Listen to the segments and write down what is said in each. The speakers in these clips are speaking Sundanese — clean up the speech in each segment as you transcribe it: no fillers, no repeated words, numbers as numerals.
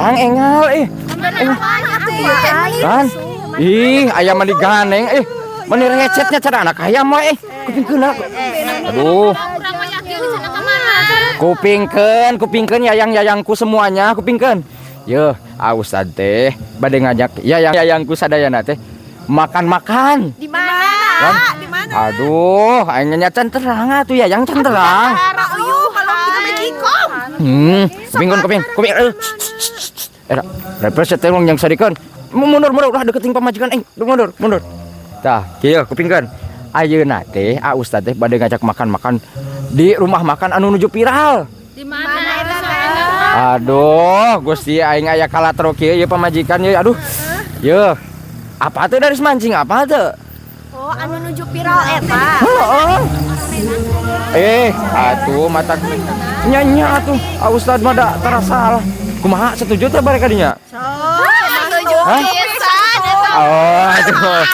Ang engal eh. Kan? Ih, ayam mani ganeng eh. Mani recetnya cara anak ayam mah eh. Kupingkeun aku. Aduh. Kupingkeun, kupingkeun yayang-yayangku semuanya, kupingkeun. Yeuh, ah Ustad teh bade ngajak yayang-yayangku sadayana teh makan-makan. Di mana? Kan? Di mana? Aduh, aing nya can terang atuh, yayang can terang. Uyuh, kalau kita Magicom. Kupingkeun, kuping, kuping. Eh. Era, repes teh yang sadikeun. Mundur, mundur, ulah deketin pamajikan aing. Mundur, mundur. Tah, kieu kupingkeun. Ayeuna teh ah Ustad teh bade ngajak makan-makan di rumah makan anu nuju viral. Di mana itu? Aduh, Gusti, aing aya kalatro kieu ieu pamajikan ieu. Aduh. Yeuh. Apa tuh dari mancing apa tuh? Oh, anu nuju viral eta. Heeh. Eh, atuh mata nya nya atuh. Ah Ustad mah da tara salah. Kumaha, setuju teh bare kadinya? Setuju Hah? Pisan eta. Oh, aduh.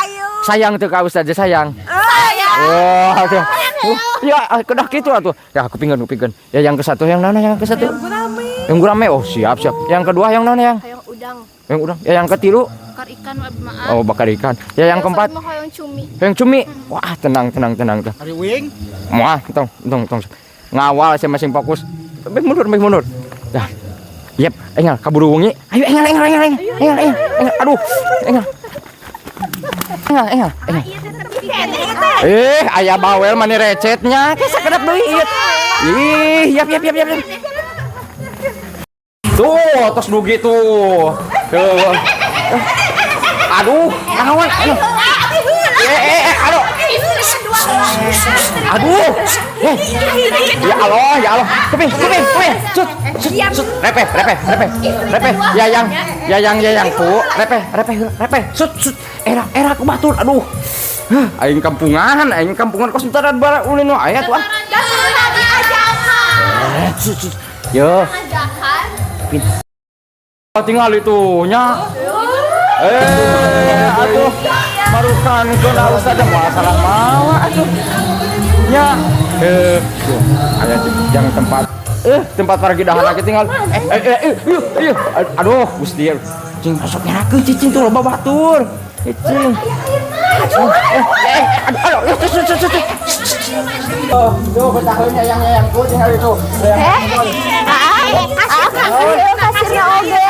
Sayang tuh ka Ustad sayang. Sayang. Oh, aduh. Oh, ya, kedah gitu atuh. Ya, kupingkeun, kupingkeun. Ya, yang ke satu yang mana, yang ke satu? Gurame. Yang gurame. Oh, siap, siap. Yang kedua yang mana yang? Hayang udang. Yang udang. Ya, yang ketilu? Bakar ikan, maaf. Oh, bakar ikan. Ya, yang keempat? Mau hayang cumi. Yang cumi. Wah, tenang, tenang, tenang. Tenang. Ari wing. Wah, tong, tong, tong. Ngawal saya masing fokus. Lebih mundur, lebih mundur. Ya. Yep, engal kaburu wengi. Ayo engal, engal, engal, engal, engal, engal, engal. Aduh, engal. Engal, engal, engal. Eh, aya bawel mani recetnya. Kayak sakedap deui ieu. Ih, yap, yap, yap, yap, yap. Tuh, tos dugi tuh. Tuh. Aduh, naon? Aduh. Eh, eh, eh, aduh. Aduh. Eh. Ya Allah, ya Allah. Kuping, kuping, kuping. Cut, cut, cut. Repeh, repeh, repeh. Repeh. Yayang, yayang, yayangku. Repeh, repeh, repeh. Sut, sut. Era, era aku batur. Aduh. Hah, aing kampungan kos entar bara ulin aya tuh ah. Eh, sut, sut. Yo. Tinggal itu nya. Eh, atuh marukan keun Ustaz moal salah mawa atuh. Nya. Eh, tuh, aya yang tempat tempat paragi dahar lagi tinggal. Eh, eh, eh, eh, ieu, ieu. Aduh, Gusti. Cing sok nyerakeun cicing tuh loba batur. Cicing. Oh, eh, eh, aduh, aduh, eh, cut, cut, cut, cut. Oh, tuh betahun yayang yayangku tinggal itu. Kasirna oge.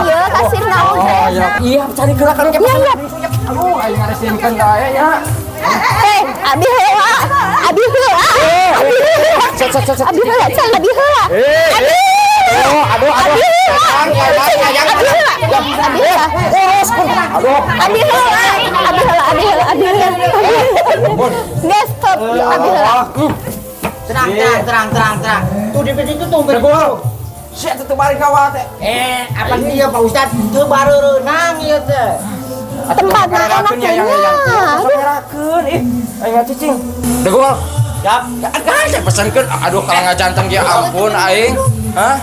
Iya, kasirna oge. Oh, iya, iya, cari gerakan ke. Iya, iya. Aduh, aing ngaresimkeun ka aya ya. Eh, abi heula. Abi heula. Eh, eh, set, set, set, set. Abi heula, can abi heula. Eh, eh. Oh, aduh, aduh. Sayang, sayang, sayang. Abi heula. Abi heula. Aduh. Abi heula. Abi heula, abi heula, abi heula. Nggak stop, abi heula. Tenang, tenang, tenang, tenang, tenang. Tuh di situ tuh. Degol. Sia teu balik ka teh. Eh, apa iya Pak Ustad? Teu bareunang ieu teh. Tempatna enak Yang nya. Sok ngerakeun ih. Aing cicing. Degol. Yap. Ya kan saya pesankeun. Aduh, kalau ngajanteng ya ampun aing. Hah?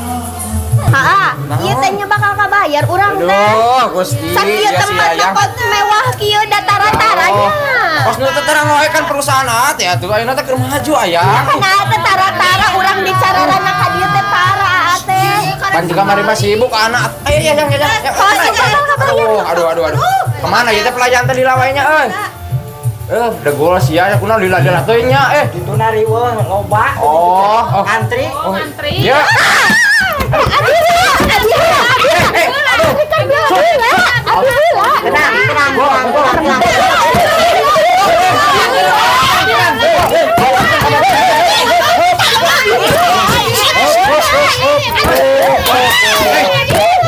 Haa, ieu teh nya bakal kabayar urang teh. Aduh, Gusti. Sakieu Ya si tempat Ayang. kot mewah kieu datara-taranya. Kos nu teh terang wae kan perusahaan teh atuh ayeuna teh keur maju ayang. Kana teh tara-tara urang bicarana ka dieu teh tara teh. Pan juga mari mah sibuk anak. Ayo ya yang yang yang. Kos bakal kabayar. Aduh, aduh, aduh, aduh. Kemana ya teh pelayan teh dilawainya euy? Eh, degol sia ya kunaon lila-lila teuing nya eh. Itu nariweuh loba. Oh, oh. Antri. Oh, Antri. Ya. Abi heula, abi heula, abi heula. Eh, aduh. Abi heula, abi heula. Tenang, tenang, tenang, tenang, tenang.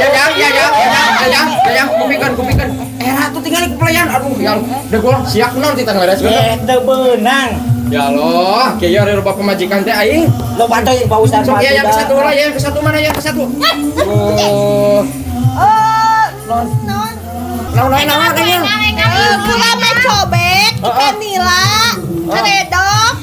Ya yang, ya yang, ya yang, ya yang, ya yang, kupingkeun, kupingkeun. Era tuh tinggal ke pelayan. Aduh, yang degol sia kunaon teh ngareskeun. Eh, teu beunang. Ya Allah, kieu ari loba pamajikan teh aing. Loba teh Pak Ustad. Sok ya yang ke satu lah, ya yang ke satu mana yang ke satu? Oh. Oh, non. Naon naon naon naon. Gulame cobek, ikan nila, karedok,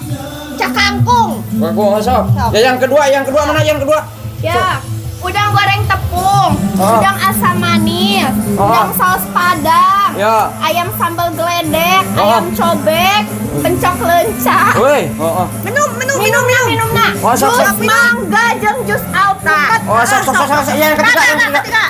cakangkung. Kangkung sok. Ya yang kedua mana yang kedua? Ya, udang goreng tepung, udang asam manis, udang saus padang, Ya. ayam sambal geledek, ayam cobek, pencok leunca. Woi, heeh. Minum, minum, minum, minum. Minum nak. Oh, sok, Jus sok. mangga jeung jus alpukat. Tah. Oh, sok sok sok sok ya, yang ketiga, yang ketiga.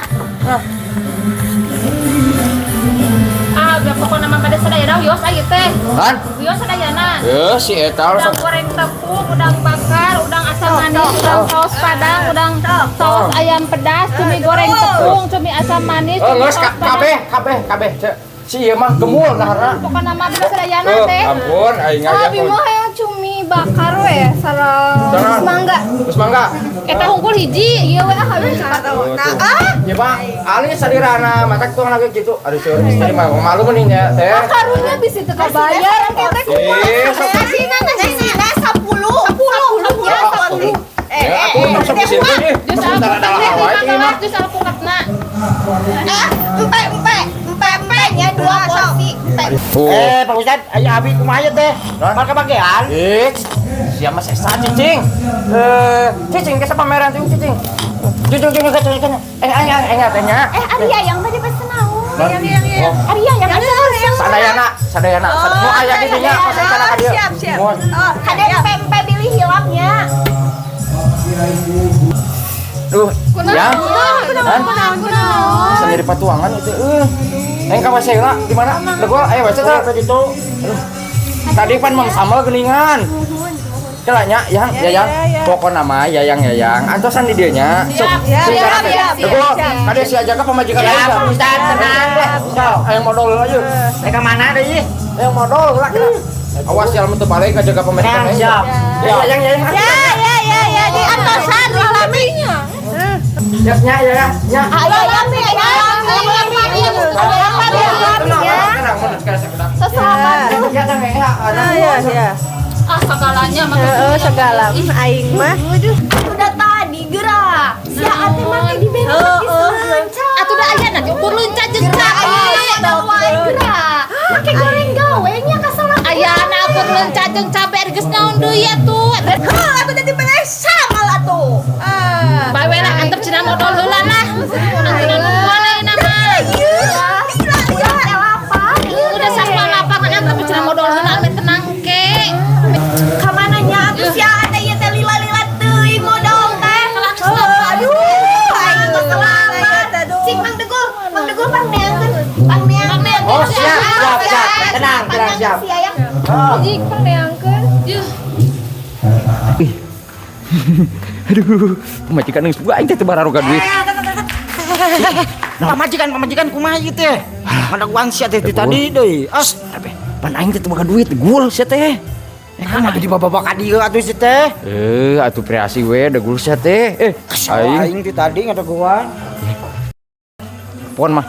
Ah, biar pokoknya mah pada sadayana wios aya teh. Kan? Wios sadayana. Eh, si eta Udang sok. goreng tepung, udang bakar, udang asam manis, udang saus padang, udang saus ayam pedas, cumi goreng tepung, cumi asam manis, Oh, cumi geus saus padang. kabeh, kabeh, kabeh. Cek. Si ieu mah gemul daharna. Pokoknya mah bisa sadayana Eh, teh. ampun aing Ah, ngajak. Bimo hayang cumi bakar we sareng Sareng. mangga. Terus mangga. Eta hungkul hiji. Iya we ah habis. Oh, tuh. Ya Pak, ali sadirana matak tuang lagi gitu. Aduh, seueur tadi mah malu mending nya teh. Karunya bisa teu kabayar engke teh kumaha. Eh, sok. Nasina nasina 10 10 ya 10. Eh, aku tong sok pusing ih. Jus Sementara alpukat dalah teh wae lima ini mah. gelas jus alpukatna. Ah, empe empe empe empenya 2 porsi. Empe. Oh. Eh, Pak Ustad, aya abi kumaha ieu teh? Hah? Mal kebagian. Eh, siapa sesa cicing? Eh, cicing ke pameran tuh cicing. Cicing cicing cicing cicing. Eh, aing aing aing teh nya. Eh, Arya yang tadi pesen naon? Oh, Arya yang pesen. sadayana, sadayana. Mau aya kitu nya pas sana ka dieu. Siap, siap. Mohon. Oh, ada empe-empe bilih hilapnya. Duh, ya. Kunaon kunaon. Bisa nyari patuangan itu. Eh. Aing ka WC heula di mana? Degol, ayo WC teh. Teh itu. Tadi pan mang sambal geuningan. Kela nya, yang, yayang. Pokona mah yayang yayang. Antosan di dieu nya. Siap, Sok, siap, siap, siap, Degol, kade si aja ka pamajikan aing. Siap, Pak Ustad, tenang. Sok, aing modal heula yeuh. Rek ka mana deui? Aing modal heula kena. Awas ya lamun teu balik ka jaga pamajikan Tenang, aing. siap. Ya, yayang yayang. Ya, ya, ya, ya, di antosan lami. Ya, nya, ya, ya, nya. Ayo, lami, ayo, lami, lami, Tenang, ya. tenang, tenang, sekarang sekarang. Seselamat. Ya, tenang, ya. Iya, iya. Ah, segalanya mah. Heeh, segala aing mah. Udah tadi gerak. Si Ate make di bene Heeh. Atuh da aya na ukur leunca jeung cabe. Wae gerak. Make goreng gawe nya kasalah. Aya na ukur leunca jeung cabe geus naon deui atuh. Heuh, atuh jadi bene sama lah tuh. Ah. Bae we lah antep cenah modal heula lah. Cenah nungguan ayeuna mah. Iya, iya, lapar. Udah sama lapangan antep cenah modal heula ame tenang ke. Kamana nya atuh si Ate ieu teh lila-lila teuing modal teh. Aduh, aing geus selamat. Cik Mang Degul, Mang Degul pang neangkeun, pang neangkeun. Oh, siap, siap, siap. Tenang, tenang, siap. Si Ayang. Jik pangneangkeun. Yuh. Aduh, pamajikan geus buka aing teh teu bararoga duit. Pamajikan, pamajikan kumaha ieu teh? Ngadaguan sia teh ti tadi deui. As, Tapi pan aing teh teu boga duit, gul sia teh. nah jadi bapak ka dieu atuh si teh. Eh, atuh kreasi we degul sia teh. Eh, Kesel aing aing ti tadi ngadaguan. pon mah.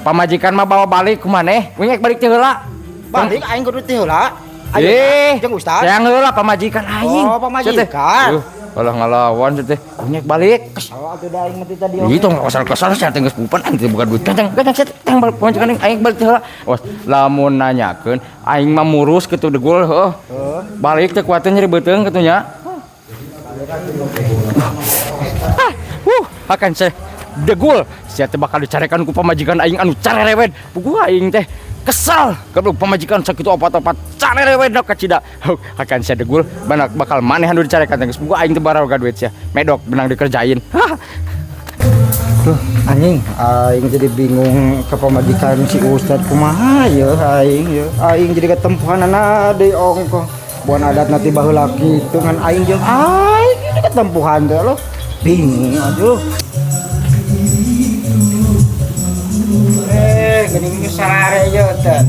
Pamajikan mah bawa balik ku maneh, wingek balik teh heula. Balik aing kudu teh heula. Eh, jeung Ustad. Yang heula pamajikan aing. Oh, pamajikan. Sia teh. Alah ngalawan sia teh. Wingek balik. Kesel atuh da aing mah ti tadi. Itu nggak kesal-kesal sia teh geus bupan aing teh boga duit. Kacang, kacang sia teh tang balik pamajikan aing aing balik teh heula. Awas, lamun nanyakeun aing mah murus kitu degul heuh. Balik teh kuateun nyeri beuteung kitu nya. Ah, akan saya degul sia teh bakal dicarekan ku pamajikan aing anu carerewed. Puguh aing teh kesal goblok pamajikan sakitu opat-opat carerewed ka kacida. Huh, akan saya degul banak bakal maneh anu dicarekan teh geus puguh aing teh baroga duit sia. Medok benang dikerjain. Hah. Tuh, anjing, aing jadi bingung ke pamajikan si Ustad kumaha ya aing ya. Aing jadi ketempuhan deui ongkoh. Buan adat nanti baheula kitu ngan aing jeung aing jadi ketempuhan teh loh. Bingung aduh. Eh, geuning geus sarare ieu teh.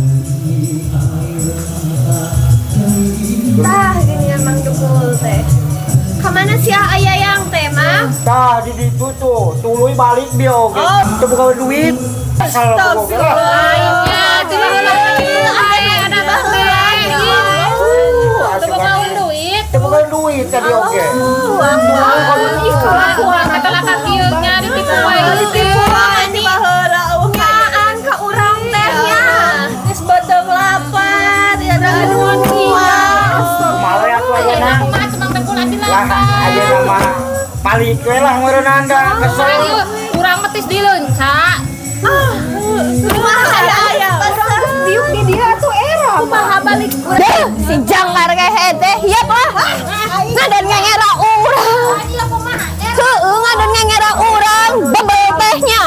Tah, gini Mang Degul teh. Kamana sih aya yang teh, Mang? Tah di ditu tuh, tuluy balik bio oge. Teu boga duit. Kesel boga. Aingnya cenah heula kitu aing ada baheula. Teu boga duit. Teu boga duit tadi oge. Ih, Kelakuan kata lah kieu nya ditipu wae. Ditipu mani. Nyaan ka urang teh nya. Geus beuteung lapar ya Aduh, iya. Kumaha we atuh Ayeuna ayeuna? kumaha cenah teh kula Lah ayeuna mah balik we lah meureunana kesel. Ayo, urang mah tis dileunca. Kumaha ya? Urang geus diuk di dia tuh era. Kumaha balik urang. Deh, si jangkar kehe teh hiap lah. Ngadan ngangera urang. Ayo kumaha? Heueuh. Tukang bebel teh nya.